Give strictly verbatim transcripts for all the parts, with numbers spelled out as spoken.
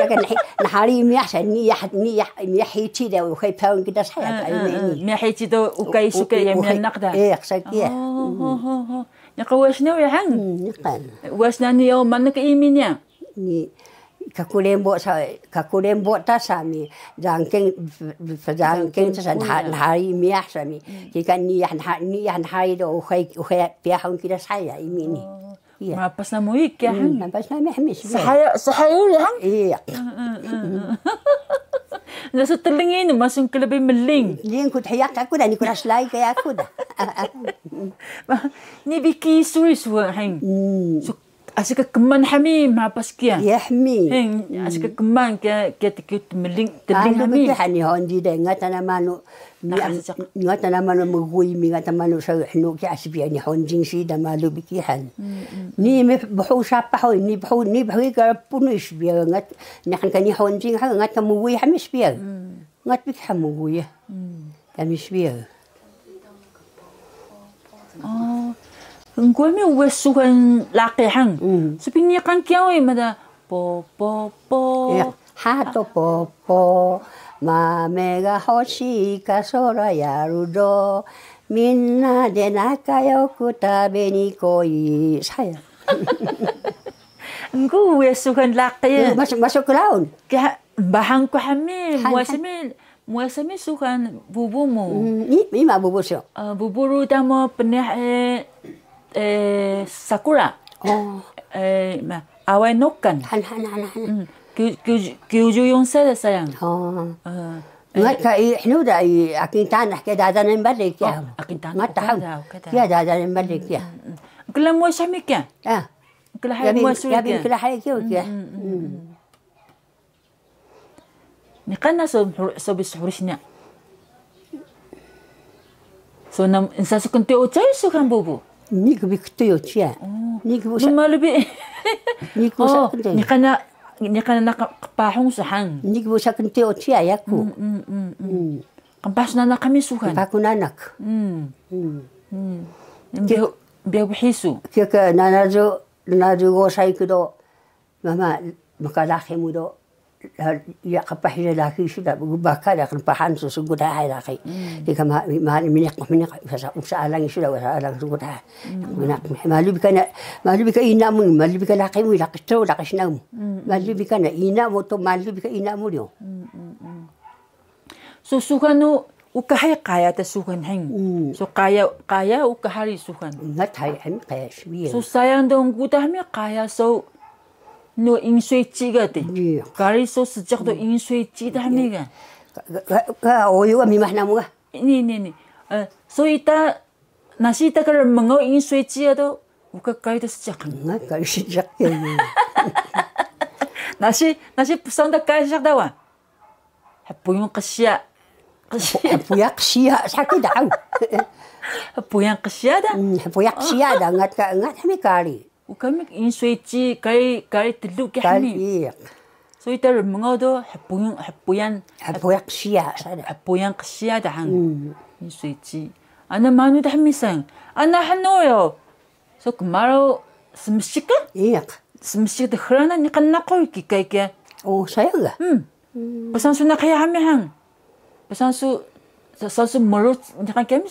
Kan hi-, nhari miyah sa, niyah, niyah, miyah hici da, uxay paun kida saya, ka ini. Miyah hici do, ukay suka ya, miyah nak da. Eh, sakit ya. Oh, oh, oh, oh. Niqa wasna ya, hang? Hmm, niqan. Wasna ni, oh, mana ke imi niya? Ni, kakulembo sa, kakulembo ta sa mi, jangkeng, jangkeng ta sa, nhari miyah sa mi. Kika niyah, niyah, nhari do, uxay, uxay, piyahun kida saya, imi ni. Iya. Mapas namu iki, han? Mapas nami hmis. Sahaya, sahaya, han? Iya. Nasu telingi ni masuk ke lebih meling. Dia ku tayak aku dah ni ku ras lai ke aku dah. Ni biki suri suwa, han? Asika keman hami mapas kiya. Iya, hmi. Asika keman kiya, kiya tikit meling, teling hami. Biki hani hon di dengat ana manu. Ngata na manu mgui mi, ngata manu sa hnu ki asbiya ni honjing si da malu bikihan. Ni me bhu sapah hoi, ni bhu, ni bhu ka punu sbiya ngat, ni han ka ni honjing ha, ngata mgui hami sbiya. Ngat bikihan mgui ya. Kami sbiya. Oh. Ngkwe mi uwe suhan laqi han. Supini kan kiya oi mada. Po, po, po. Iya. Hato popo, mame ga hoshi ka sora yaru do, minna de nakayoku tabe ni koi. Saya. Ngku uwe suhan laqi. Iya, masuk, masuk ke laun. Kiya, bahang ku hami, muas mi, muas mi suhan bubu mu. Ima bubu so. Bubu ru tamo pneh, eh, Sakura. Oh. Eh, ma, Away Nokan. Han, han, han, han. Kiu, kiu, kiu ju yong saya, sayang. Oh. Ngat ka i, hnu da i, akin tanah ke dadanan balik ya. Oh, akin tanah. Ngat tahu. Kiya dadanan balik ya. Kela muas hami kiya? Ah. Kela hai muas kiya. Kela hai kiya. Niqan na so, so bi shuris niya. So nam, nsa su kntiyo cai su kan bubu. Ni kbi kntiyo ciya. Ni kbi sa. Mama lebi. Ni kbi sa kntiyo. Niqan na, niqan na qpahung su han. Ni kbi sa kntiyo ciya yaku. Qmpah su nanak kami su han. Qmpah ku nanak. Biya, biya bhisu. Kiya ka nanazu, nanazu gosay ku do. Mama, maka laqi mu do, iya qpah ida laqi su da, baka da qmpahan su sguda hai laqi. Kika ma, ma, miniq, miniq, usa, usa alang su da, usa alang sguda hai. Malu bi kana, malu bi ka ina mu, malu bi ka laqi mu, laqi tru, laqi snaw mu. Malu bi kana ina mu to, malu bi ka ina mu riyo. So suhan nu uka hay qaya ta suhan heng. So qaya, qaya uka hari suhan. Ngat hay heng qaya sbiyaw. So sayang dong kuda hmi qaya so nu insui ci ga te. Kari so sejak do insui ci da hmi ga. Ka, ka, ka, oyo ga mimah namu ga. Ini, ini, ini. So ita Nasi ta ka rmngaw insui ciya do, uka kari ta sejaq. Nga kari sejaq ya. Nasi, nasi psaan ta kari sejaq dawa. Hpuyun qsiya. Qsiya. Hpuya qsiya, saki daw. Hpuyan qsiya da. Hpuya qsiya da, ngat ka, ngat hmi kari. Uka mi insui ci, kari, kari tlu ki hmi. Kari, iya. So ita rmngaw do hpuyan, hpuyan, hpuyan qsiya, hpuyan qsiya da han. Insui ci. Ana manu da hmi san. Ana hnu yo. So kmaro smsik ka? Iya. Smsik da hrana ni qnaqo ki kai ke. Oh, saya ga? Psaan su naq hiya hmi han. Psaan su, psaan su mrut, niqan kami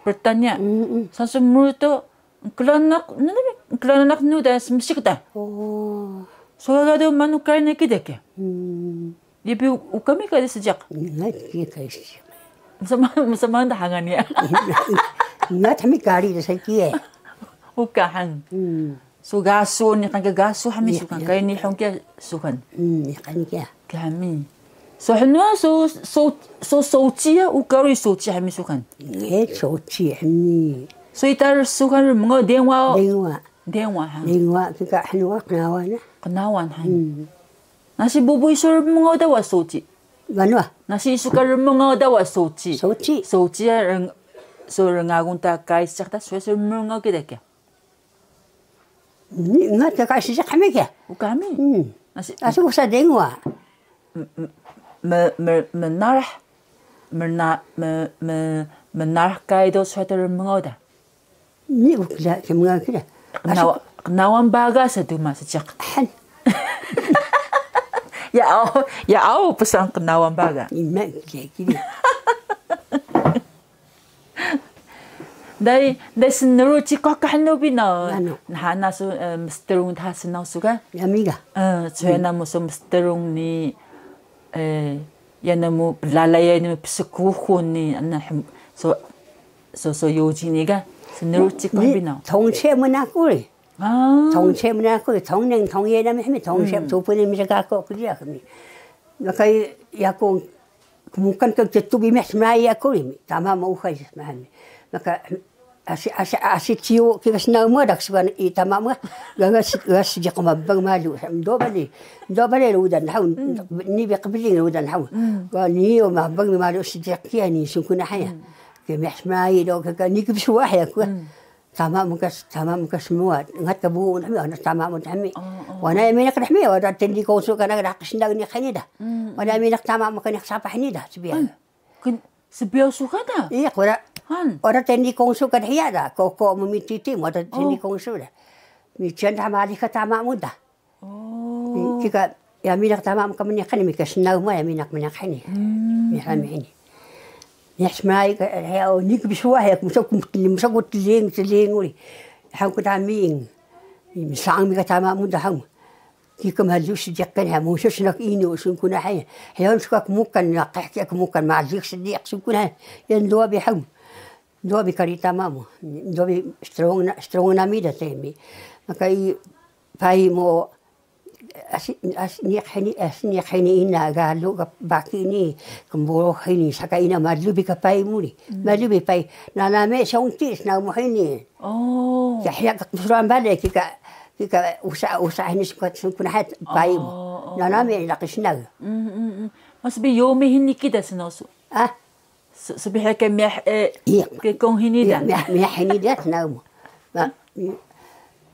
pertanya. Psaan su mrut do, nkla nanaq, nanaq, nkla nanaq nu da smsik da. So ga do manu kari na kida ke. Lipi ukami kari sejaq. Ngat ki kari sejaq. Msama, msama da hangan ya. Ngat hmi kari da saki e. Uka han. So gasu niqan ka gasu hmi sukan, kari Nihon kiya sukan. Niqan kiya. Kami. So hnu so, so, so soci ya, uka ri soci hmi sukan. Nge soci hmi. So ita sukan rmngaw denwa o. Denwa. Denwa han. Denwa kika hnu qnawan na. Qnawan han. Nasi bubu isu rmngaw dawa soci. Manu? Nasi isu ka rmngaw dawa soci. Soci. Soci ya, so rngagun ta kari sejaq ta, so rmngaw kida kiya. Ni, nga ta kari sejaq hmi kiya. Ukami. Asi usa denwa. Mnarah, mnarah kari do swatar mngoda. Ni ukla kmnga kida. Qnawan baga sa duma sejaq. Han. Ya au, ya au, psaan qnawal baga. Ima kiri. Dai, dai snru cikuh ka hnu bi na. Nanu? Nhana su, eh, mstrung dha snaw su ka? Yami ga. Eh, cuya namu su mstrung ni, eh, ya namu plalay ya namu pskuxun ni, ana hem-, so, so, so yojin ni ga. Snru cikuh bi na. Tongce mnaku ri. Ah. Tongce mnaku, tongneng, tongye nami hmi, tongce, hmm, tupu ni misa kako kiri hmi. Maka yaku kmukan ka cetu bi meh smai yaku ni, tama ma uxay smai. Maka asi, asi, asi ciu kika snaw ma dak suka i tama ma. Gaga si, gaga si jaq ma bang malu. Ndo bale. Ndo bale rudan hau. Hmm. Ni bi qbling rudan hau. Hmm. Ga ni yo ma bang malu si jaq kiya ni sungkun haya. Hmm. Ke meh smai do ke ni ke bsuah yaku. Hmm. Tama mka, tama mka smua. Ngat ka bu nami, ana tama mu nami. Oh, oh. Wana yami nak nami, wada tendi kongsu kana kana qsnaw ni qhini da. Hmm. Wana yami nak tama mka ni sapah ni da, sbiyaw. Hmm. Kin, sbiyaw su ka da? Iya, wada. Han. Wada tendi kongsu kana hiya da. Koko mu mi titi, wada tendi, oh, kongsu da. Mi cian da mali ka tama mu da. Oh. Kika, yami nak tama mka mniq ni, mika snaw ma yami nak mniq ni. Hmm. Mniq ni. Niq smai ka, he, o, ni ku bsuah ya, musa ku tling, musa ku tling, tling uri. Hang ku daming. Ni msang mika tama mu da hang. Kika malu si jaq kan, ha, musa snak inu, sungkun ha. He, on suka kmukan, na, kah, kah kmukan, malu si jaq, sungkun ha. Yan dua bi hang. Dua bi kari tama mu. Dua bi strong na, strong nami da temi. Maka i, pai mu, Asi, asi niq hini, asi niq hini ina ga lu ga baki ni, kmburo hini, saka ina malu bi ka pai mu ni. Mm. Malu bi pai, naname songti snaw mu hini. Oh. Kiya hiya ka ksuran bale, kika, kika usa, usa hini sungkun, sungkun hay pai mu. Oh, oh. Naname laqi snaw. Mm, mm, mm. Mas bi yomi hini kida snaw su. Ah? S-, sbiyaw ka miyah, eh, iya, ke kong hini da. Iya, miyah, miyah hini da, snaw mu. Ma,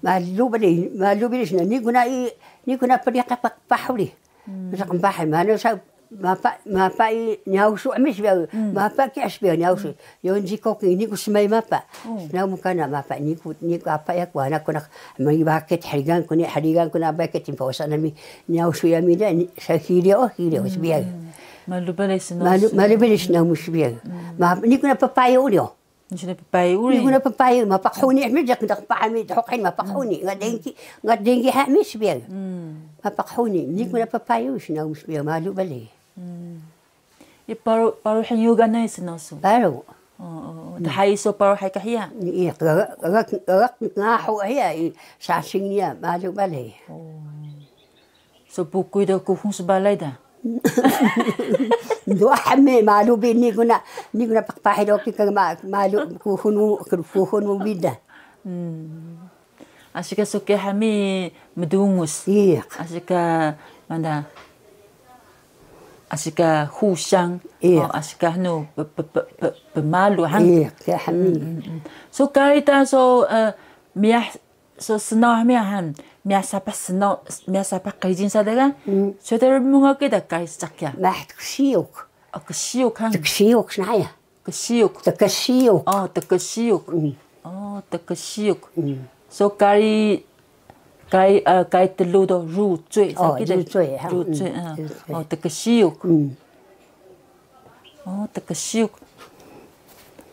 malu bale, malu bale snaw. Ni guna i, ni guna pdiq ka pah-, pahuri. Hmm. Msa qmpah, manu sa, mapa, mapa i, nyaw su ami sbiyaw. Hmm. Mapa ki sbiyaw, nyaw su. Hmm. Yon ji koki, ni ku smay mapa. Oh. Snaw mu kana mapa, ni ku, ni ku apa ya ku, ana ku nak, may baket, harigan ku ni, harigan ku na baket, impa usa nami, nyaw su yami da, ni, sa hiri o, hiri o, sbiyaw. Hmm. Malu bale snaw. Malu, malu bale snaw mu sbiyaw. Hmm. Ma, ni ku na papayo uri o. Ni ku na papayo uri. Ni ku na papayo, mapa qhuni, mi jak dak pahami, hoqin mapa qhuni, nga dengki, nga dengki ha mi sbiyaw. Hmm. Mapa qhuni, ni ku na papayo snaw mu sbiyaw, malu bale. Hmm. I paru, paru hini yugan na snaw su. Paru. Oh, oh, oh. Dha hay so paru hay ka hiya. Iya, gagak, gagak, gagak ngahu hiya, i sasing niya, malu bale. Oh. So bukuy do kuxul sbalay da. Ndo hami, malu bi ni guna, ni guna pakpahi do ki ka ma-, malu kuxul mu, kuxul mu bi da. Hmm. Asi ka so ke hami mdungus. Iya. Asi ka manda. Asi ka husang. Iya. Oh, asi ka hnu pe-, pe-, pe-, pe-, pemalu han. Iya, ke hami. Mm, mm, mm. So kari ta so, eh, miyah, so snaw miyah han. Miyah sapah snaw, miyah sapah qrijin sa da ga. Mm. So ta rmunga ke da kari sa kiya. Mah ksiyuk. Oh, ksiyuk han. Ksiyuk snaya. Ksiyuk. Tksiyuk. Oh, tksiyuk. Mm. Oh, tksiyuk. Mm. So kari, kari, eh, kari tru do rucuy. Oh, sa ki de? Rucuy, ha. Rucuy, mm, ah. Rucuy. Oh, tksiyuk. Mm. Oh, tksiyuk.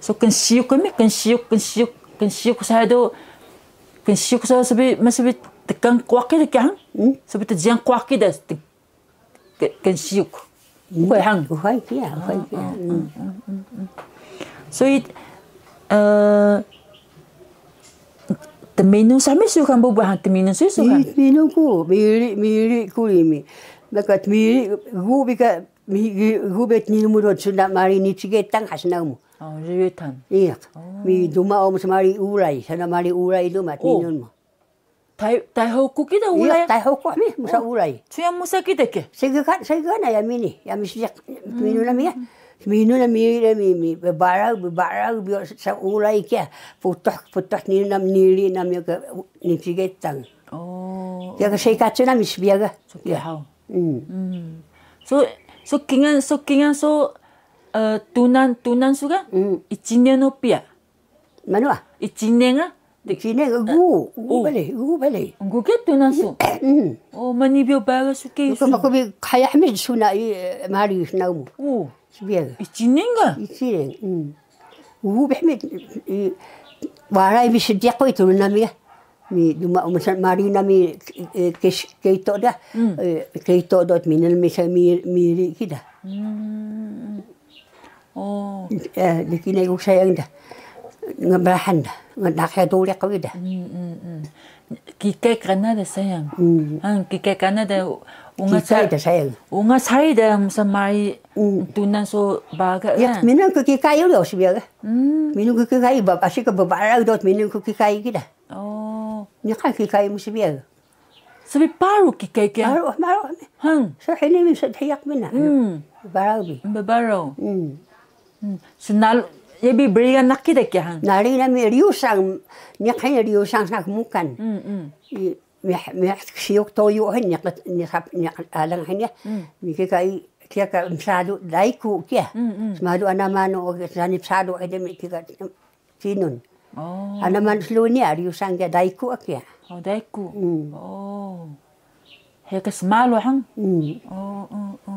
So knsiyuk kami, knsiyuk, knsiyuk, knsiyuk sa do, knsiyuk sa sbi, ma sbi tkan qwaqi de kiya? Mm. Sbi tjiyan qwaqi de, K-, knsiyuk. Uxay hang. Uxay kiya, uxay kiya. So, i, eh, tminun sami su kan bubu han, tminun su kan? Tminun ku, miri, miri ku imi. Maka tmiri, gu bi ka, mi-, gu bi tminun mu do, suna mari ni cige tang hasna mu. Oh, riwe tan. Iya. Oh. Mi duma o mu smari ulay, sana mari ulay duma, tminun mu. Tai, Taihoku kida ulay? Iya, Taihoku mi, musa ulay. Cuya musa kida ke? Sega kan, sega na yami ni, yami sejak minu nami ya. Minu nami, nami, mi, barau, barau, bi sa ulay kiya. Putuh, putuh ni nam niri nami ke ni cigetang. Oh. Ya ke sega cu nami sbiyaw ga. So kiya hau. Hmm. So, so kingan, so kingan, so, eh, tunan, tunan su ga? Hmm. Icinen no piya? Manu ah? Icinen ga? Icinen egu, egu bale, egu bale. Egu ke tunan su. Mm. O, mani biyo baga su ke su. Ko mako bi kaya hmi suna i, mari suna umu. O. Sbiyaw. Icinen ga? Icinen. Mm. Egu bihmi i, waray bi sediq ko itu nami ya. Mi duma umasan mari nami, e, ke, ke ito da. Mm. E, ke ito dot minan mi sa mi, miri kida. Mm. O. E, di kinay ko sayang da. Nga barahan da. Nga nakya dole ko da. Mm, mm, mm. Kikay kana da sayang. Mm. Han, kikay kana da ungat. Kikay da sayang. Ungat hari da msa mari tunan so baga ya. Minun ku kikay uri o sbiyaw. Mm. Minun ku kikay ba, asi ka babaraw dot minun ku kikay kida. O. Niqan kikay mu sbiyaw. Sbi paru kikay kiya? Paru, paru. Han. So hini mi so dhiyak mina. Mm. Baraw bi. Babaraw. Mm. Mm. Snal, ya bi berigan nak kida kiya han. Nari nami ryusang, niqan ryusang snak mukan. Mm, mm. I, mih, mih siyuk toyu hin, niq, niq, niq alang hin ya. Mm. Mi kikay, kiya ka msalu daiku kiya. Mm, mm. Smalu ana manu, sani msalu hede mi kika. Sinun. O. Ana manu sluni a, ryusang kiya daiku a kiya. O, daiku. Mm. O. Heya ka smalu han. Mm. O, o, o, o.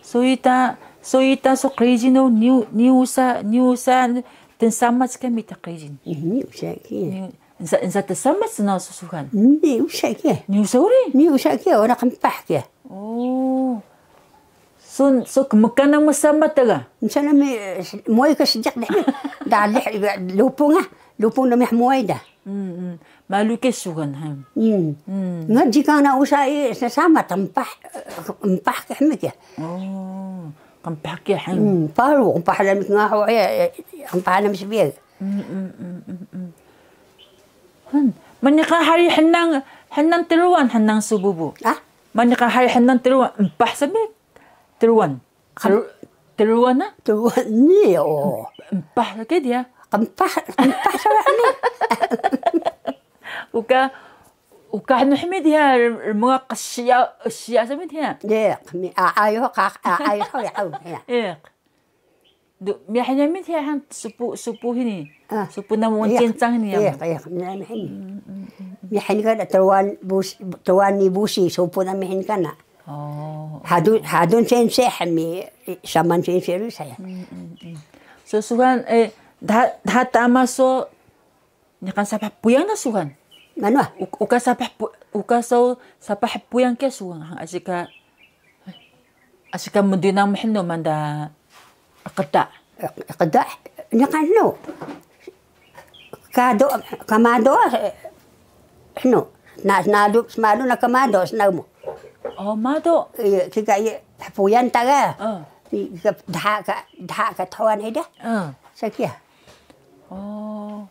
So ita, so ita so qrijin o niyu, niyu usa, niyu usa tnsamac ka mita qrijin. Mm, niyu usa kiya. Niyu, nsa, nsa tnsamac na so suxan. Niyu usa kiya. Niyu usa uri? Niyu usa kiya, ora qmpah kiya. O. Sun, so kmkan namu samat ga? Nsa nami, eh, muway ka sediq deh. Dalih, eh, lupung ah. Lupung nami muway da. Mm, mm. Malu ke sugan, ha. Mm. Mm. Nga jika na usa i, sa-, samat, qmpah, eh, qmpah ke hmi ke. O, qmpah ke, ha. Mm, paru, qmpah nami ngaho, eh, eh, qmpah nami sbiyaw. Mm, mm, mm, mm, mm. Han, mani ka hari hnang, hnang Truwan, hnang su bubu. Ah? Mani ka hari hnang Truwan, qmpah sbiyaw. Truwan. Tru-, Truwan na? Truwan ni, o. Qmpah lagi diya. Qmpah, qmpah sawa ni. Uka, uka hnu hmi diya, rmnga qsiya, qsiya sami diya. Ye, mi a, ayo, ka, a, ayo, sawa ya, au, ya. Eh. Du, mi hini mi diya han supu, supu hini. Ah. Supu namu wan cencang hini ya. Iya, iya, mi hini. Mm, mm, mm, mm. Mi hini ka da Truwan Bus-, Truwan ni Busi, supu na mi hini kana. O. Hadun, hadun sensei hmi, saman sensei ru saya. Mm, mm, mm. So sugan, eh, dha-, dha tama so, niqan sapah puyang na sugan? Manu? Uk-, uka sapah pu-, uka so sapah puyang ke sugan, ha, asi ka, asi ka mdinang mhnu manda qda. Qda, niqan hnu. Kado, kamado, eh, hnu. Na, smalu, smalu na kamado, snaw mu. O, mado. Iya, kika iya, hpuyan ta ga. O. Kika dha ka, dha ka thawan hida. O. Sakiya. O.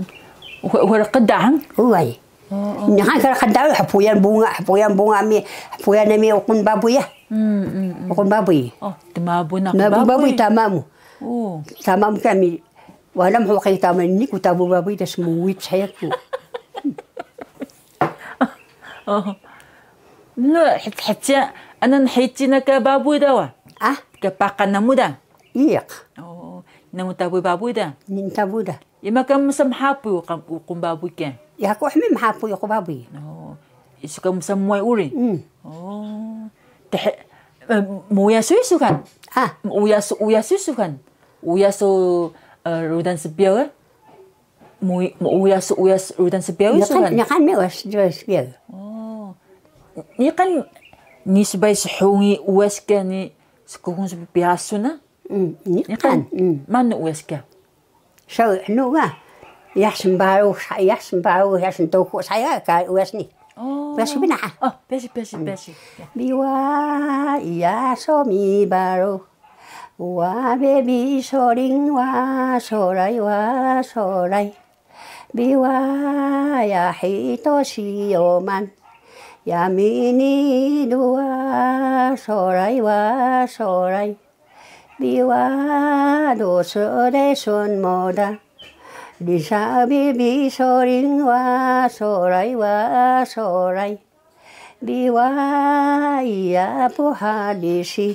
Uwa, uwa qda han? Uway. O, o. Niqan ka qda, hpuyan bunga, hpuyan bunga mi, hpuyan mi uqun babuy ya. Mm, mm, mm. Uqun babuy. O, tmabu na babuy. Tmabu babuy tama mu. O. Tama mu kami. Wala mhuqil tama ini ku tabu babuy da smuwit saya ku. O. Lo, hit-, hici, anan hici na ka babuy da wa? Ah? Ka pakan namu da? Iq. O, namu tabu babuy da? Nin tabu da. Ima ka msa mhapuy uqun, uqun babuy ke? Ya, ku hmi mhapuy uqun babuy. O. Isu ka msa muway uri? Mm. O. Tehe, eh, muya su isu kan? Ah. Uya su, uya su isu kan? Uya su, eh, rudan sbiyaw, eh? Mu-, mu-, uya su, uya su, rudan sbiyaw isu kan? Niqan, niqan mi uya su, uya sbiyaw. O. Niqan ni sbay shungi uya ska ni skuxun sbiyaw su na? Mm, niqan. Niqan? Mm. Manu uya ska? So, hnu ga. Yah smbaru, yah smbaru, yah sntuku saya ka uya sni. O. Uya sbina. O, pesi, pesi, pesi. Biwa, iya so mibaru. Wa bebi soring wa soray wa soray. Biwa ya hito siyoman. Yami ni duwa soray wa soray. Biwa do sore sun moda. Disa bibi soring wa soray wa soray. Biwa iya puha disi.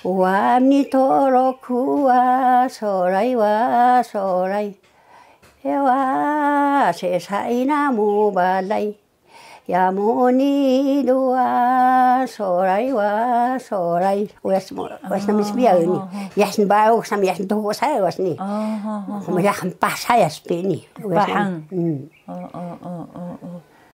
Wamni toroku wa soray wa soray. Wa, sesa ina mu balay. Yamu ni duwa, soray wa, soray. Uyas mu, uyas nami sbiyaw ni. Yas nbaw, sam yas ntuhu saya was ni. Yas npah saya spi ni. Uyas nami. Pahang.